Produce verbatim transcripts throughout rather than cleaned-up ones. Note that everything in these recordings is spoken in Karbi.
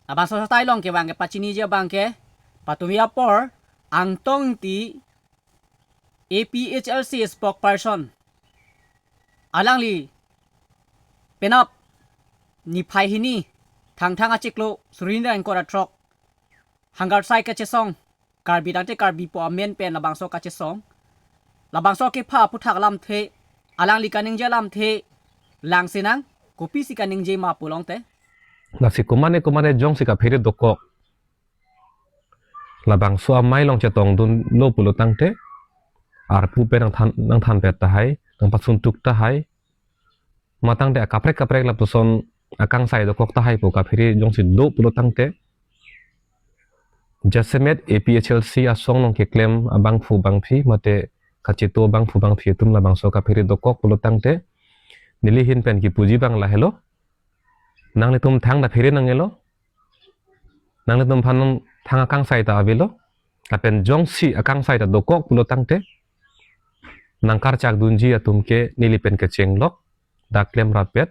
Labangso asai along kevang kepachiniji abang ke, patumi apor Angtong Ingti, A P H L C spokesperson, alangli penap niphai hini Thangthang achiklo suri hini ra ingkoi ra throk Hangarsai kachesong, Karbi tangte Karbi pu amen pen labangso kachesong, labangso kepha aputhak alamthe, alangli kaningje alamthe langsinang, kopisi kaningje ma pulote? Lasi komane komane jongsi kaphere dokok, labangso amei along chetongdunlo pulo tangte, arpu pen nangthan, nangthanpet tahai, nangpasuntuk tahai, matangte akaprek kaprek lapuson akangsai dokok tahai pu kaphere jongsi do pulo tangte, jasemet A P H L C asong along keklem abangphu bangphi mate kacheto abangphu bangphi atum labangso kaphere dokok pulo tangte, neli ahin pen kipuji abang lahelo. Nanglitum thang ta phere nangelo. Nanglitum aphan thang akangsai ta avelo. Lapen jongsi akangsai ta dokok pulo tangte, nangkarchak dunji atum ke neli pen kechenglok, dak klem rapet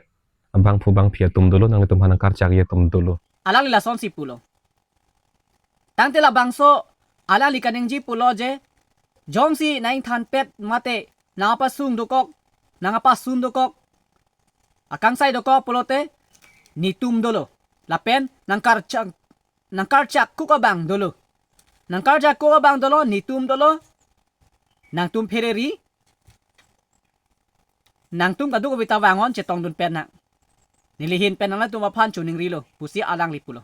abangphu bangphi atum dolo, nanglitum aphan nangkarchakji atum dolo. Alangli lasonsi pulo. Tangte labangso alangli kaningje pulo je, jongsi nangthanpet mate nangpasung dokok, nangpasun dokok, akangsai dokok pulote, netum dolo. Lapen nangkarchak, nangkarchak kuk abang dolo. Nangkarchak kuk abang dolo, netum dolo. Nangtum phereri, nangtum kadokave ta vang-on chetongdun pen nang. Neli ahin pen nangtum aphan choningrilo pusi alangli pulo.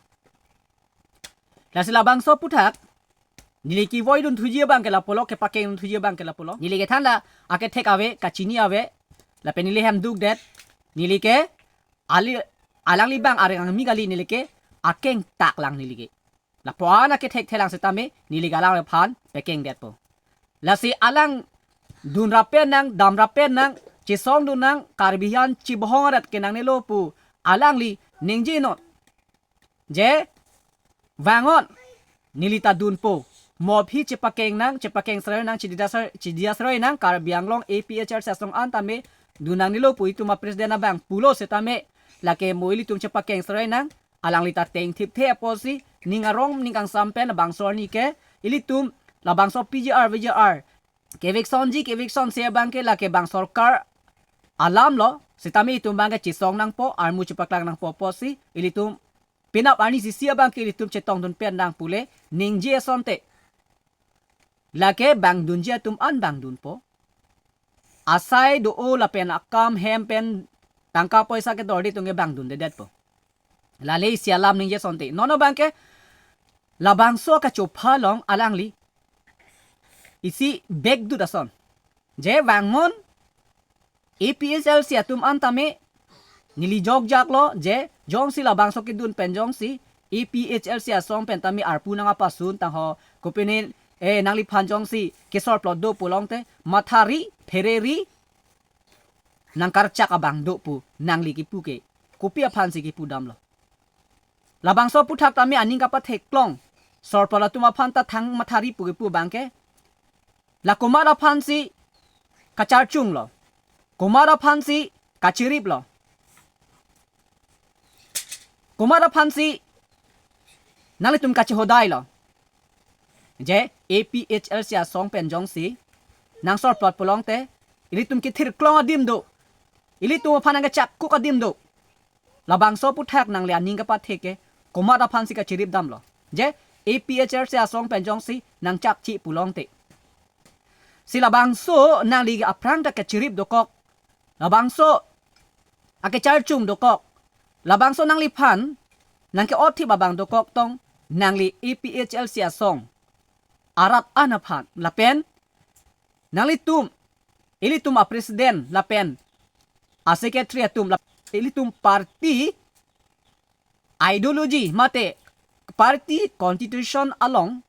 Lasi labangso aputhak neli kevoidun thuji abang ke lapulo, kepakengdun thuji abang ke lapulo. Neli kethan la akethek ave, kachini ave, lapen neli hem dukdet. Neli ke ali, alangli abang areng angmi kali, neli ke akeng taklang neli ke. Lapu-an akethek thelang setame neli ke alang aphan pakengdetpo. Lasi alang dunra pen nang, damra pen nang, chesongdun nang, Karbi an chibohong arat ke nangnelo pu alangli ningjenon. Je, vang-on, neli ta dunpo. Mo aphi chepakeng nang, chepakeng seroi nang, chedida ser-, chedida seroi nang, Karbi Anglong A P H L C asong an tame dun nangnelo pu itum apresident abang pulo setame, lake mo ilitum chepakeng seroi nang, alangli ta tengthipthe apotsi, ning arong ning kangsam pen labangso arni ke, ilitum labangso P G R, V G R keviksonji, keviksonse abang ke lake bang sorkar alamlo, setame itum abang ke chesong nangpo, armu chepaklang nangpo apotsi, ilitum penap arni sisi abang ke ilitum chetongdun pen nang pule, ningje asonte, lake bang dunji atum an bang dunpo. Asai do-o lapen akam hem pen tangka poisa kedorde atum ke bang dundedetpo. Lale isi alam ningje asonte. Non abang ke labangso kachopha along alangli isi bekdut ason. Je vang-on A P H L C atum an tame neli jokjaklo je jongsi labangso kedun pen jongsi A P H L C asong pen tame arpu nangpasun tangho kopine, eh, nangliphan jongsi kesorplot do pulote mathari phereri nangkarchak abang do pu nangli kipu ke kopi aphansi kipu damlo? Labangso aputhak tame aning kapatheklong sorplot atum aphan ta thang mathari pu kipu abang ke, la komat aphansi kacharchunglo, komat aphansi kachiriplo, komat aphansi nanglitum kachehodailo? Je A P H L C asong pen jongsi nangsorplot pulote, ilitum kethirklong adim do, ilitum aphan nangkachak kuk adim do. Labangso aputhak nangli aning kapathe ke komat aphansi kachirip damlo? Je A P H L C asong pen jongsi nangchakche pulote, si labangso nangli aphrang ta kachirip dokok, labangso akecharchung dokok, labangso nangliphan nangke-otthip abang dokok tong, nangli A P H L C asong arat an aphan lapen nanglitum, ilitum apresident lapen asecretary atum lap-, ilitum party ideology mate party constitution along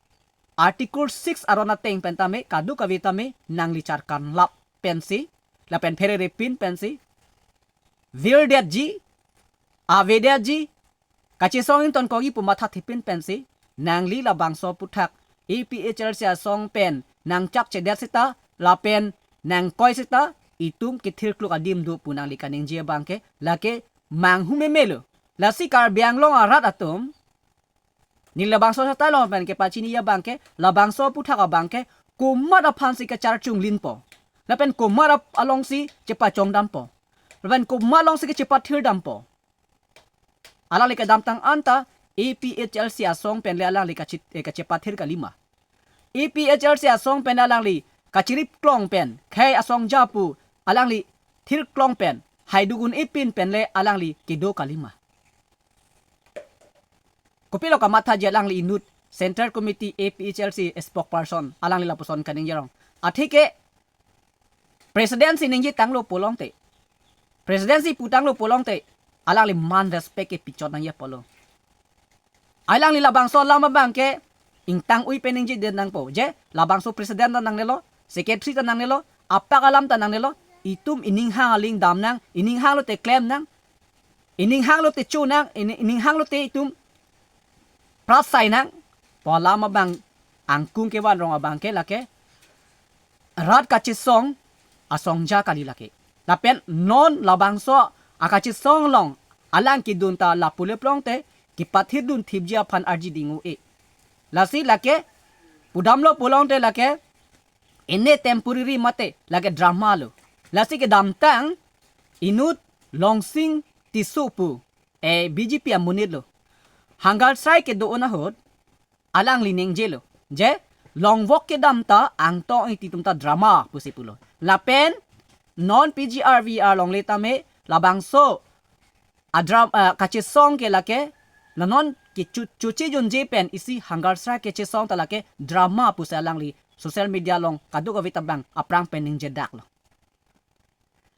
Article six aron ateng pen tame kadokave tame nangli charkan lap pensi lapen phererepin pensi virdetji, avedetji, kachesong ingtonkokji pu mathathipin pensi nangli labangso aputhak A P H L C asong pen nangchakchedet seta lapen nangkoi seta itum kethirkluk adim do pu nangli kaningje abang ke lake manghumemelo. Lasi Karbi Anglong arat atum Neli labangso asai along pen kepachini abangke, labangso aputhak abangke, komat aphansi kacharchunglinpo. Lapen komat ap-, alongsi chepachongdampo. Lapen komat alongsi kachepathirdampo. Alangli kedamtang anta A P H L C asong pen le alangli kachi-, eh, kachepathir kalima. A P H L C asong pen alangli kachirip klong pen, khei asong japu alangli thirklong pen, haidukun ipin pen le alangli kedo kalima. Kopilo kamathaji alangli inut Central Committee A P H L C spokesperson alangli lapuson kaningje rong. Atheke President si ningje tanglo pulote, President si pu tanglo pulote, alangli man respect kepichot nangji apotlo. Alangli labangso alam abangke ingtang-ui pen ningje den nangpo. Je, labangso President ta nangnelo, Secretary ta nangnelo, apak alam ta nangnelo, itum ining hang aling dam nang, ining hang lote klem nang, ining hang lote cho nang, ini-, ining hang lote itum prasai nang pu alam abang angkung kevan rong abangke lake rat kachesong asong ja kali lake. Lapen non labangso akachesong along alang kedun ta lapu le pulote kepathir dunthipji aphan arji ding un-e. Lasi lake pudamlo pulote lake ene temporary mate lake drama lo. Lasi kedamtang inut Longsing Tisso pu, eh, B J P amonit lo. Hunger strike kedo-an ahut alangli ningjelo. Je, longvok kedam ta Angtong Ingti atum ta drama pusi pulo. Lapen non P G R V R along le tame labangso adram, ah, kachesong ke lake, la non ke chu-, chuche junje pen isi hunger strike kachesong ta lake drama pusi alangli social media along kadokave ta bang aphrang pen ningje daklo.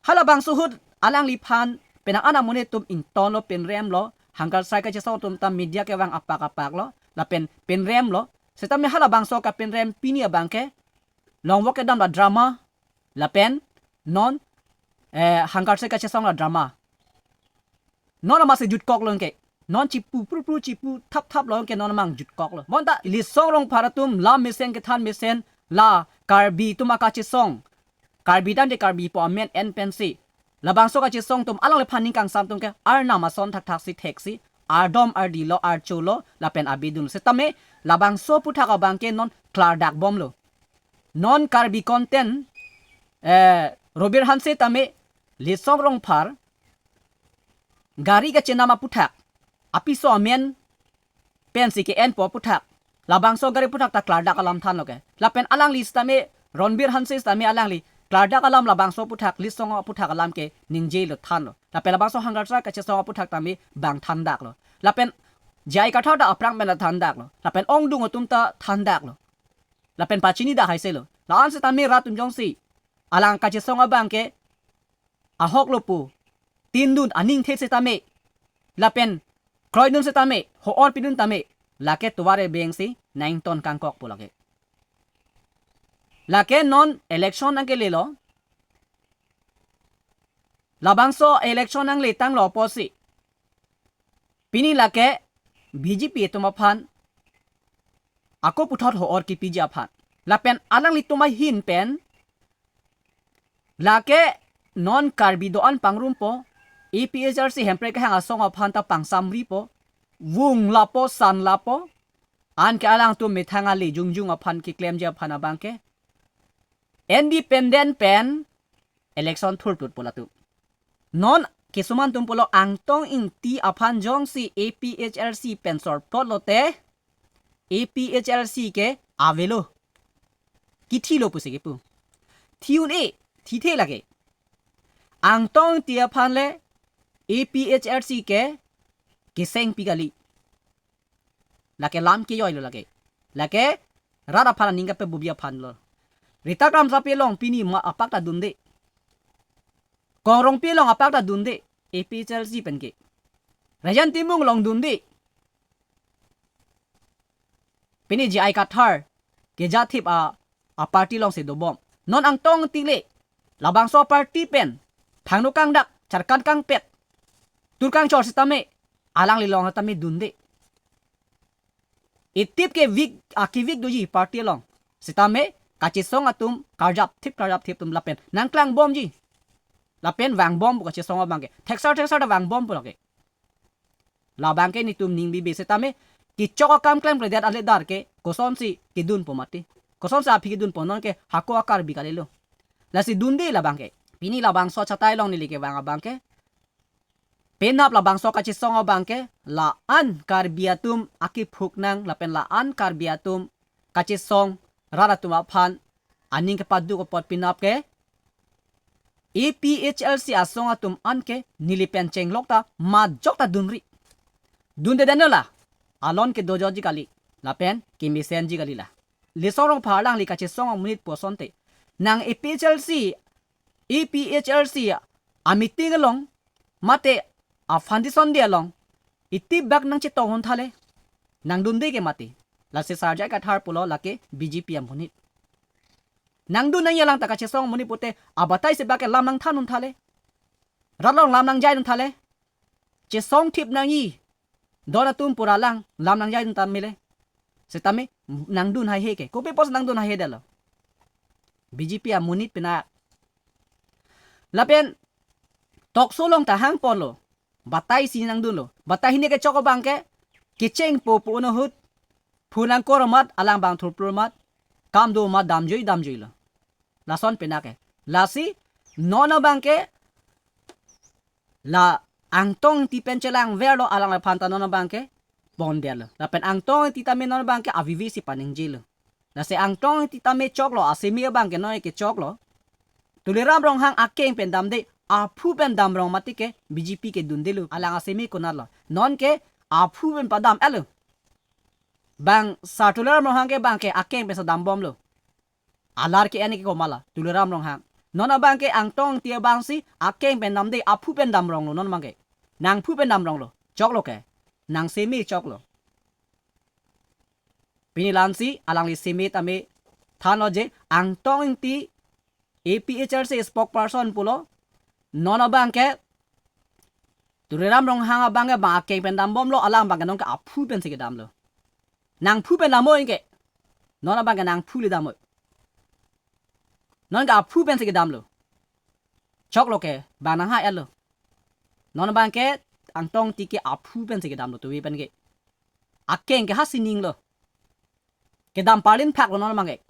Halabangso ahut alangliphan penang an amonit atum ingtonlo, pinremlo, hunger strike kachesong atum ta media kevang apak apak lo, lapen pinremlo. Setame halabangso kapinrem pini abangke, longvok kedam la drama, lapen non, eh, hunger strike kachesong la drama. Non amatsi jutkoklo ke. Non chipu prupru chipu thapthaplo ke non amang jutkoklo. Bonta Litsong Rongphar atum la mesen kethan mesen la Karbi atum akachesong. Karbi tangte Karbi pu amen en pensi labangso kachesong atum alangliphan ning kangsam atum ke arnam ason thakthaksi theksi, ardom ardilo, archolo, lapen abidun. Setame labangso aputhak abangke non klardak bomlo. Non Karbi content, eh, Robir Hanse tame Litsong Rongphar gari kachenam aputhak, apiso amen pensi ke-enpo aputhak, labangso gari aputhak ta klardak alam thanlo ke. Lapen alangli setame, Ronbir Hanse setame alangli klardak alam labangso aputhak, Litsong aputhak alam ke ningjelo, thanlo. Lapen labangso hunger strike kachesong aputhak tame bang thandaklo. Lapen J I Kathar ta aphrang pen ta thandaklo. Lapen ongdung atum ta thandaklo. Lapen pachini dak haiselo. La-an setame rat atum jongsi alang kachesong abangke ahok lo pu tindun, aning the setame, lapen kroidun setame, ho-or pidun tame, lake tovar ebengsi nangton kangkokpo lake. Lake non election nangkelelo, labangso election nangletanglo apotsi pini lake B J P atum aphan ako puthot ho-or kipiji aphan. Lapen alanglitum ahin pen lake non Karbi do-an pangrumpo, A P H L C Hemprek kehang asong aphan ta pangsamripo, vung lapo, san lapo, anke alangtum methang ale jongjong aphan keklemji aphan abangke independent pen election thurtutpo latum. Non kisuman atum pulo Angtong Ingti aphan jongsi A P H L C pen sorplot lote, A P H L C ke avelo, kithilo pusi kepu. Thi un-e, thithe lake. Angtong Ingti aphan le A P H L C ke kesengpi kali. Lake lam kejoilo lake. Lake rat aphan aning kapebubi aphanlo. Rita Kramsapi along pini ma apak ta dunde. Kong Rongpi along apak ta dunde. A P H L C penke. Rajen Timung along dunde. Pini J I Kathar kejathip a, a party alongsi dobom. Non Angtong Ingti le labangso party pen thangno kangdak, charkan kangpet, tur kangchor setame alangli along tame dunde. Itip kevik, akevik doji party along. Setame kachesong atum karjapthip, karjapthip atum lapen nangklangbomji. Lapen vangbompo kachesong abangke. Theksar theksar ta vangbompo lake. Labangke netum ning bibe setame kechok akam klemkledet ale dar ke kosonsi kedunpo mati. Kosonsi aphi kedunpo, non ke hako a-Karbi kalilo. Lasi dunde labang ke. Pini labangso achatai along neli kevang abang ke, penap labangso kachesong abang ke, la-an Karbi atum akiphuk nang lapen la-an Karbi atum kachesong rat atum aphan aning kepaduk apot penap ke A P H L C asong atum an ke neli pen chenglok ta majok ta dunri. Dunde dano la, alon kedo jotji kali, lapen kemesenji kali la. Lesong Rongphar alangli kachesong amonit pu asonte, nang A P H L C, A P H L C a-meeting along mate a-foundation day along itibak nangchetong un thale, nangdunde ke mati. Lasi Sar J I Kathar pulo lake B J P amonit. Nangdun nangji alang ta kachesong amonit pute, abatai si bak ke lam nangthan un thale, rat along lam nangjai un thale, chesong thip nangji don atum pura alang lam nangjai un tame le. Setame nangdun haihe ke, kopi apot nangdun haihe detlo? B J P amonit pina. Lapen talk show along ta hangponlo, batai si nangdunlo. Batai hini kechok abang ke, kechengpo pu un ahut, phone angkor amat, alang bang thurplur amat, kam do amat damjui damjuilo. Lason pina ke. Lasi non abang ke la Angtong Ingti pen chelangverlo, alangliphan ta non abang ke pondetlo. Lapen Angtong Ingti tame non abang ke avivi si paningjelo. Lasi Angtong Ingti tame choklo, asemi abang ke non ke choklo. Tuliram Ronghang akeng pen damde, aphu pen damrong mati ke B J P ke dundelo. Alang asemi konatlo? Non ke aphu pen padam-etlo. Bang Sar Tuliram Ronghang ke bang ke akeng pen si dambomlo. Alar ke-en ke komat la? Tuliram Ronghang. Non abang ke Angtong Ingti abang si akeng pen damde, aphu pen damronglo non abang ke. Nangphu pen damronglo. Choklo ke. Nangsemi choklo. Pini la-ansi alangli semi tame thanlo je, Angtong Ingti A P H L C spokesperson pulo, non abang ke Tuliram Ronghang abang ke bang akeng pen dambomlo, alang abang ke non ke aphu pen si kedamlo. Nangphu pen dam-oi ke. Non abang ke nangphu le dam-oi. Non ke aphu pen si kedamlo. Choklo ke, bang nanghai-etlo. Non abang ke Angtong Ingti ke aphu pen si kedamlo, tuvi pen ke. Akeng ke ha sininglo. Kedam parlin phaklo non abang ke.